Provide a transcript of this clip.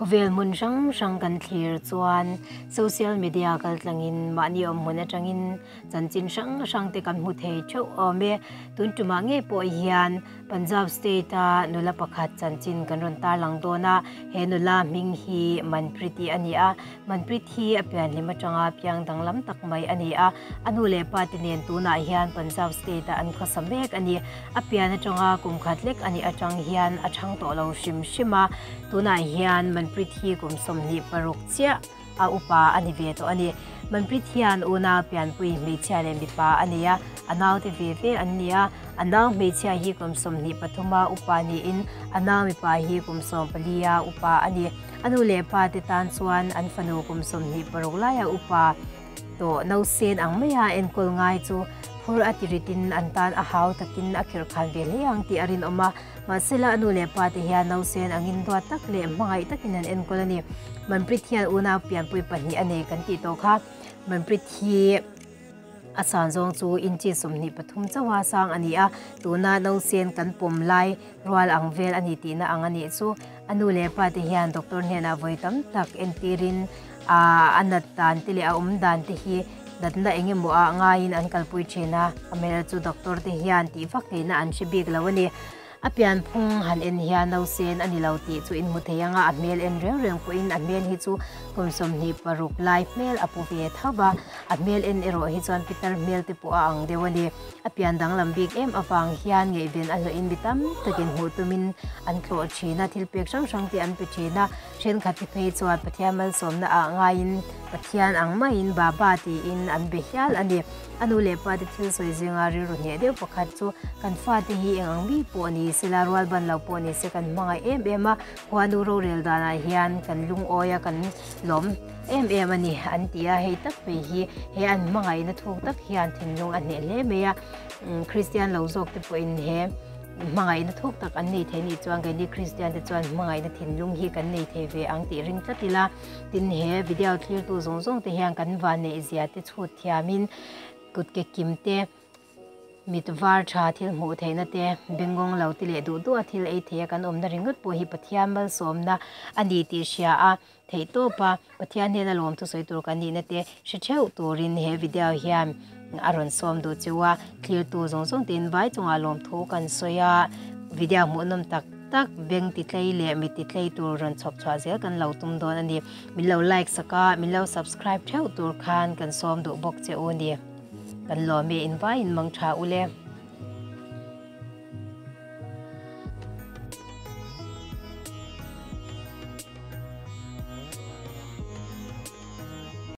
Khawvel hmun hrang hrang kan thlir chuan social media kaltlangin mahni awm hmun atangin chanchin hrang hrang te kan hmu thei theuh awm e. Tun tumah ngei pawh hian Punjab state a nula pakhat chanchin kan rawn tarlang dawn a, he nula hming hi Manpreet-i a ni a. Manpreet hi a pianhlim atanga piang danglam tak mai a ni a, a nu leh pa te nen tunah hian Punjab state ah an khawsa mek a ni. A pian atanga kum khat lek a nih atang hian a chhang tawh lo hrim hrim a, tunah hian Manpreet hi kum 26 chiah a upa a ni ve tawh a ni. Manpreet hian unau pianpui hmeichhia leh mipa a nei a, a naute ve ve an ni a. A nau hmeichhia hi kum 23 a upa niin a nau mipa hi kum 14 a upa a ni. A nu leh pa te tan chuan an fanu kum 26 laia upa tawh nausen ang maia enkawl ngai chu phur a tiritin an tan a hau takin a khirhkhan ve hle ang tih a rinawm a. Mahsela a nu leh pa te hian nausen angin duat tak leh hmangaih takin an enkawl a ni. Manpreet hian unau pianpui pahnih a nei kan tih tawh kha. Manpreet hi a san zawng chu inchi 23 chauha sang a ni a, tuna nausen kan pawm lai rual ang vel a ni tihna ang a nih chu. A nu leh pa te hian doctor hnenah vawi tam tak entirin a nat dan te leh a awm dan te hi natna eng emaw ah ngaiin an kalpui thin a, amaherawhchu chu doctor te hian tih vak theihna an hre bik lo a ni. A pianphung han en hian nausen a ni lo tih chu inhmu thei ang a, a hmel en reng reng pawhin a hmel hi chu kum 26 lai hmel a pu ve tho va, a hmel en erawh hi chuan pitar hmel te pawh a ang deuh a ni. A pian danglam bik em avang hian ngaihven a hlawhin mi tam takin hmuh tumin an tlawh thin a, thil pek hrang hrang te an pe thin a, thenkhat te phei chuan Pathian malsawmna ah ngaiin Pathian ang maiin Baba tiin an be hial a ni. A nu leh pa te thil sawi zinga rilru hneh deuh pakhat chu kan fate hi eng ang mi pawh ni se la, rual ban lo pawh ni se kan hmangaih em em a, khuanu rorel danah hian kan lungawi a, kan lawm em em a ni an ti a, hei tak mai hi he an hmangaihna thuk tak hian thinlung a hneh hle mai a, Kristian lo zawk te pawhin he hmangaihna thuk tak an nei thei nih chuan keini Kristian te chuan hmangaihna thinlung hi kan nei thei ve ang tih ring tlat ila. Tin he video thlirtu zawng zawng te hian kan van neih zia te chhut thiamin kut ke kim te, mit var tha thil hmuh theihna te, bengngawng lo te leh duh duh a thil ei theia kan awmna ringawt pawh hi Pathian malsawmna a ni tih hria a, theih tawp a, Pathian hnena lawm thusawi tur kan nihna te hre theuh turin he video hian a rawn sawm duh cheu a, thlirtu zawng zawng tein vai chungah lawmthu kan sawi a, video hmuhnawm tak tak beng ti tlei leh mit ti tlei tur rawn chhawp chhuah zel kan lo tum dawn a ni. Min lo like sak a, min lo subscribe theuh tur khan kan sawm duh bawk che u ni. Kan lawm e, invaiin mang tha u le.